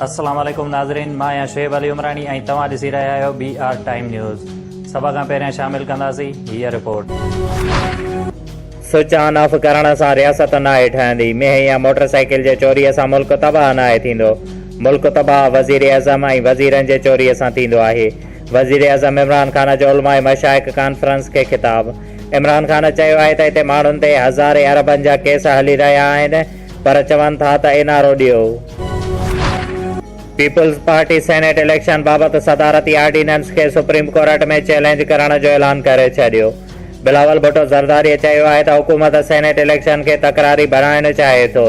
السلام عليڪم ناظرين مان آهيان شعيب علي عمراڻي ۽ توهان ڏسي رهيا آهيو بي آر ٽائيم نيوز سڀ کان پهريان شامل ڪنداسين هيء رپورٽ. سوئچ آن آف ڪرڻ سان رياست ناهي ٺهندي، مينهن يا موٽر سائيڪل جي چوريء سان ملڪ تباهه ناهي ٿيندو، ملڪ تباهه وزيراعظم ۽ وزيرن جي چوريء سان ٿيندو آهي، وزيراعظم عمران خان جو علماء مشائخ ڪانفرنس کي خطاب. عمران خان چيو آهي ته هتي ماڻهن تي هزارين اربن جا ڪيس هلي رهيا آهن پر چون ٿا ته اين آر او ڏيو. پيپلز پارٽي سينيٽ اليڪشن بابت صدارتي آرڊيننس کي سپريم ڪورٽ ۾ چئلينج ڪرڻ جو اعلان ڪري ڇڏيو. بلاول ڀٽو زرداري چيو آهي ته حڪومت سينيٽ اليڪشن کي تڪراري بڻائڻ چاهي ٿو.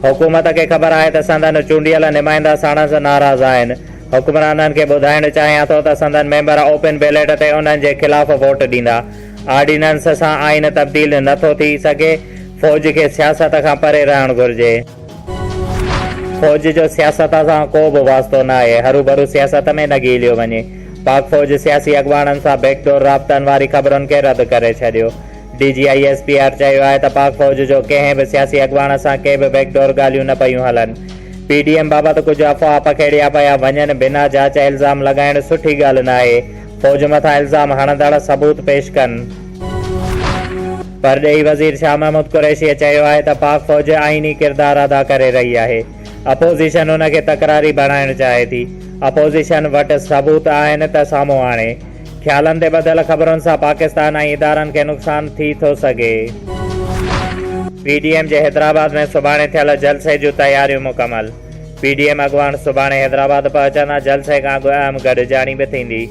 حڪومت کي خبر آهي ته سندن چونڊيل نمائندا ساڻس ناراض آهن. حڪمرانن کي ٻڌائڻ چاهيان ٿو ته سندن ميمبر اوپن بيلٽ تي انهن جي خلاف ووٽ ڏيندا. آرڊيننس سان آئين تبديل نه ٿو ٿي سگهي، فوج کي سياست کان پري رهڻ گهرجي. فوج جو سياست سان ڪو به واسطو ناهي، هروڀرو سياست ۾ نه گهيليو وڃي. پاڪ فوج سياسي اڳواڻن سان بيڪ ڊور رابطن واري خبرن کي رد ڪري ڇڏيو. D G I S P R چيو آهي ته پاڪ فوج جو ڪنهن به سياسي اڳواڻ سان ڪي به بيڪ ڊور ڳالهيون نه پيون هلن. پي ڊي ايم بابت ڪجهه افواهه پکيڙيا پيا وڃن، بنا جاچ الزام لڳائڻ سٺي ڳالهه ناهي، فوج مٿان الزام هڻندڙ ثبوت پيش ڪن. پرڏيهي وزير شاهه محمود قريشيء چيو آهي ته پاڪ فوج آئيني ڪردار ادا ڪري رهي آهي، اپوزيشن ان کي تڪراري بڻائڻ چاهي ٿي، اپوزيشن وٽ ثبوت آهن ته سامهون آڻي. خيالن تي ٻڌل خبرن سان پاڪستان ۽ ادارن کي نقصان ٿي ٿو سگهي. پي ڊي ايم جي حيدرآباد ۾ سڀاڻي ٿيل جلسي جون تياريون مڪمل، پي ڊي ايم اڳواڻ سڀاڻي حيدرآباد پهچندا، جلسي کان اڳ اهم گڏجاڻي به ٿيندي.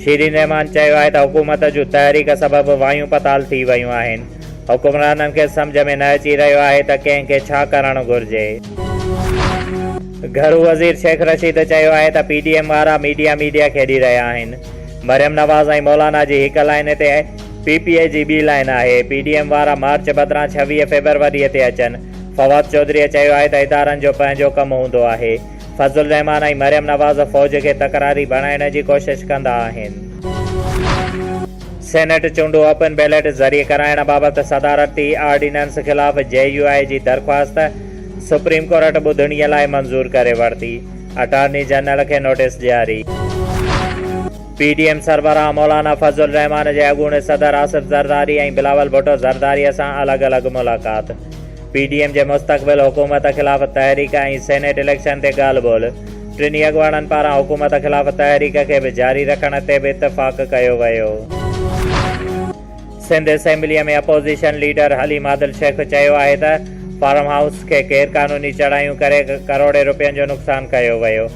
شيرين رحمان چيو آهي ته حڪومت جون تحريڪ سبب وايون پتال ٿي ويون آهن، حڪمرانن کي سمجهه ۾ نه اچي رهيو آهي ته ڪنهن کي ڇا ڪرڻ گهرجي. گهرو وزير شيخ رشيد چيو آهي ته پي ڊي ايم وارا ميڊيا ميڊيا کيڏي رهيا آهن، مريم نواز ۽ مولانا جي هڪ لائين تي پي پي اي جي ٻي لائين آهي، پي ڊي ايم وارا مارچ بدران 26 فيبروري تي اچن. فواد چوڌري چيو آهي ته ادارن جو پنهنجو ڪم هوندو آهي، فضل الرحمان ۽ مريم نواز فوج کي تڪراري بڻائڻ جي ڪوشش ڪندا آهن. سينيٽ چونڊون اوپن بيلٽ ذريعي ڪرائڻ بابت صدارتي آرڊيننس خلاف جي يو آء جي درخواست سپريم ڪورٽ ٻڌڻي لاء منظور ڪري ورتي، اٽارني جنرل کي نوٽيس جاري. پي ڊي ايم سربراهه مولانا فضل الرحمان جي اڳوڻي صدر آصف زرداري ۽ بلاول ڀٽو زرداري سان الڳ الڳ ملاقات، پي ڊي ايم جي مستقبل حڪومت خلاف تحريڪ ۽ سينيٽ اليڪشن تي ڳالهه ٻولهه، ٽنهي اڳواڻن پاران حڪومت خلاف تحريڪ کي به جاري رکڻ تي به اتفاق ڪيو ويو. سنڌ اسيمبليء ۾ اپوزيشن ليڊر حليم عادل شيخ چيو آهي ته فارم هائوس کي غير قانوني چڙهايون ڪري ڪروڙين رپين جو نقصان ڪيو ويو،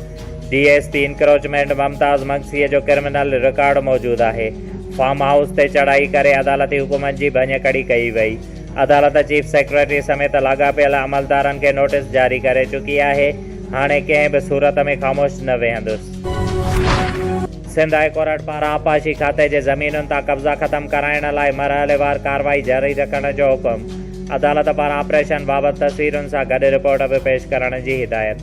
D S P encroachment Mumtaz مگسيء جو ڪرمنل رڪارڊ موجود آهي، فارم هائوس تي چڙهائي ڪري عدالتي حڪمن جي ڀڃڪڙي ڪئي وئي، عدالت چيف سيڪريٽري سميت لاڳاپيل عملدارن کي نوٽيس جاري ڪري چڪي آهي، هاڻي ڪنهن به صورت ۾ خاموش نه ويهندس. سنڌ هاء ڪورٽ پاران آبپاشي کاتي جي زمينن تان قبضا ختم ڪرائڻ لاء مرحليوار ڪارروائي جاري رکڻ جو حڪم، عدالت پاران آپريشن بابت تصويرن سان گڏ رپورٽ به پيش ڪرڻ جي هدايت،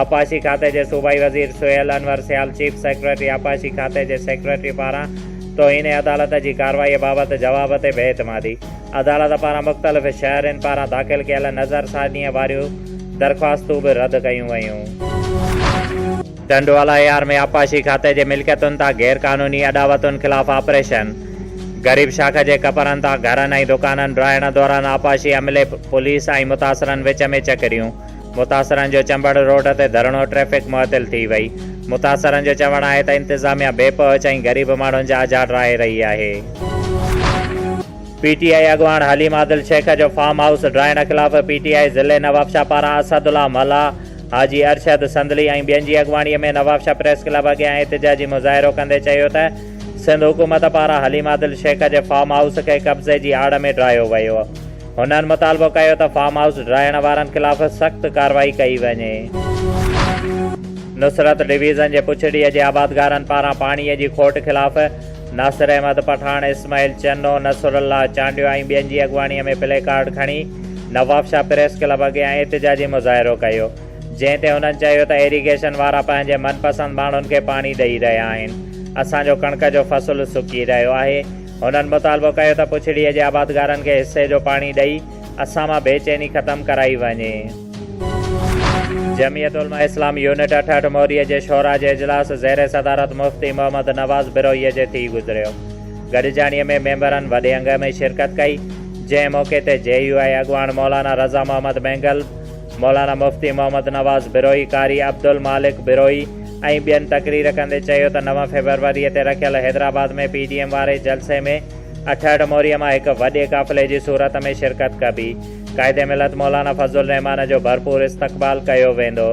آبپاشي کاتي جي صوبائي وزير سهيل انور سيال چيف سيڪريٽري آبپاشي کاتي جي سيڪريٽري پاران توهين عدالت جي ڪارروائي بابت جواب تي بي اعتمادي، عدالت پاران مختلف شهرين پاران داخل ڪيل نظرثانيء واريون درخواستون به رد ڪيون ويون. ٽنڊوالهيار ۾ آبپاشي کاتي جي ملڪيتن تان غير قانوني اڏاوتن خلاف آپريشن، غريب شاخ جي ڪپرن تان گهرن ۽ دڪانن ڊاهڻ دوران آبپاشي عملي، پوليس ۽ متاثرن وچ ۾ چڪريون، متاثرن جو چمبڙ روڊ تي ڌرڻو، ٽريفڪ معطل ٿي وئي، متاثرن جو چوڻ آهي ته انتظاميا بي پهچ ۽ غريب ماڻهن جا اجها ڊاهي رهي آهي. پي ٽي آء اڳواڻ حليم عادل شيخ جو فارم هائوس ڊاهڻ خلاف پي ٽي آء ضلعي نوابشاهه پاران اسد الله ملاح، حاجي ارشد سندلي ۽ ٻين جي اڳواڻي ۾ نوابشاهه پريس ڪلب اڳيان احتجاجي مظاهرو ڪندي چيو ته سنڌ حڪومت پاران حليم عادل شيخ جي فارم هائوس کي قبضي جي آڙ ۾ ڊاهيو ويو. هنن مطالبو ڪيو ته فارم هائوس ڊاهڻ وارن خلاف سخت ڪارروائي ڪئي وڃي. نصرت ڊويزن جي پڇڙيء جي آبادگارن پاران پاڻيء جي کوٽ خلاف ناصر احمد پٺاڻ، اسماعيل چنو، نصرالله چانڊيو ۽ ٻين جي اڳواڻيء ۾ پلي ڪارڊ کڻي نوابشاهه پريس ڪلب اڳيان احتجاجي مظاهرو ڪيو، جنهن تي هنن چيو ته ايريگيشن وارا پنهنجي من پسند ماڻهن کي پاڻي ڏئي رهيا آهن، اسان جو ڪڻڪ جو فصل سڪي رهيو آهي. هنن مطالبو ڪيو ته پڇڙيء جي آبادگارن کي حصي جو پاڻي ڏئي اسان مان بي چيني ختم ڪرائي وڃي. جمعيت علماء اسلام يونٽ 68 موريء جي شوريٰ جي اجلاس زير صدارت مفتي محمد نواز بروهيء جي ٿي گذريو. گڏجاڻيء ۾ ميمبرن وڏي انگ ۾ شرڪت ڪئي، جنهن موقعي تي جي يو آء اڳواڻ مولانا رضا محمد مينگل، مولانا مفتي محمد نواز بروهي، قاري عبدالمالڪ بروهي ۽ ٻين تقرير ڪندي چيو ته 9 فيبروريء تي رکيل حيدرآباد ۾ پي ڊي ايم واري جلسي ۾ 68 موريء مان هڪ وڏي قافلي جي صورت ۾ شرڪت ڪبي. قائد ملت مولانا فضل الرحمان جو ڀرپور استقبال ڪيو ويندو.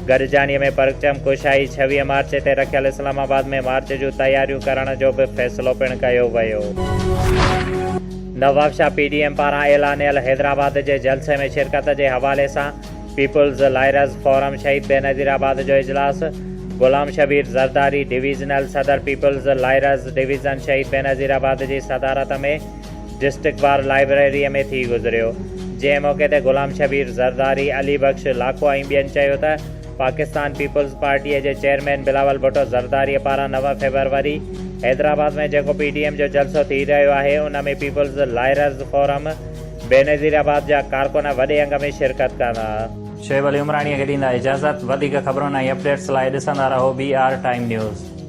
گڏجاڻيء ۾ پرچم ڪشائي 26 مارچ تي رکيل اسلام آباد ۾ مارچ جون تياريون ڪرڻ جو به فيصلو پڻ ڪيو ويو. نوابشاهه پي ڊي ايم پاران اعلانيل حيدرآباد جي جلسي ۾ شرڪت جي حوالي سان پيپلز لائرز فورم شهيد بينظير آباد جو اجلاس، غلام شبير زرداري ڊويزنل صدر پيپلز لائرز ڊويزن شهيد بينظير آباد جي صدارت ۾ ڊسٽرڪٽ بار لائبريريء ۾ ٿي گذريو، جنهن موقعي تي غلام شبير زرداري، علي بخش لاکو ۽ ٻين چيو ته پاڪستان پيپلز پارٽيء جي چيئرمين بلاول ڀٽو زرداريء پاران 9 فيبروري حيدرآباد ۾ جيڪو پي ڊي ايم جو جلسو ٿي رهيو آهي ان ۾ پيپلز لائرز فورم بينظير آباد جا ڪارڪن وڏي انگ ۾ شرڪت ڪندا. شعيب علي عمراڻيء کي ڏيندا اجازت، وڌيڪ خبرن ۽ اپڊيٽس لاء ڏسندا رهو بي آر ٽائيم نيوز.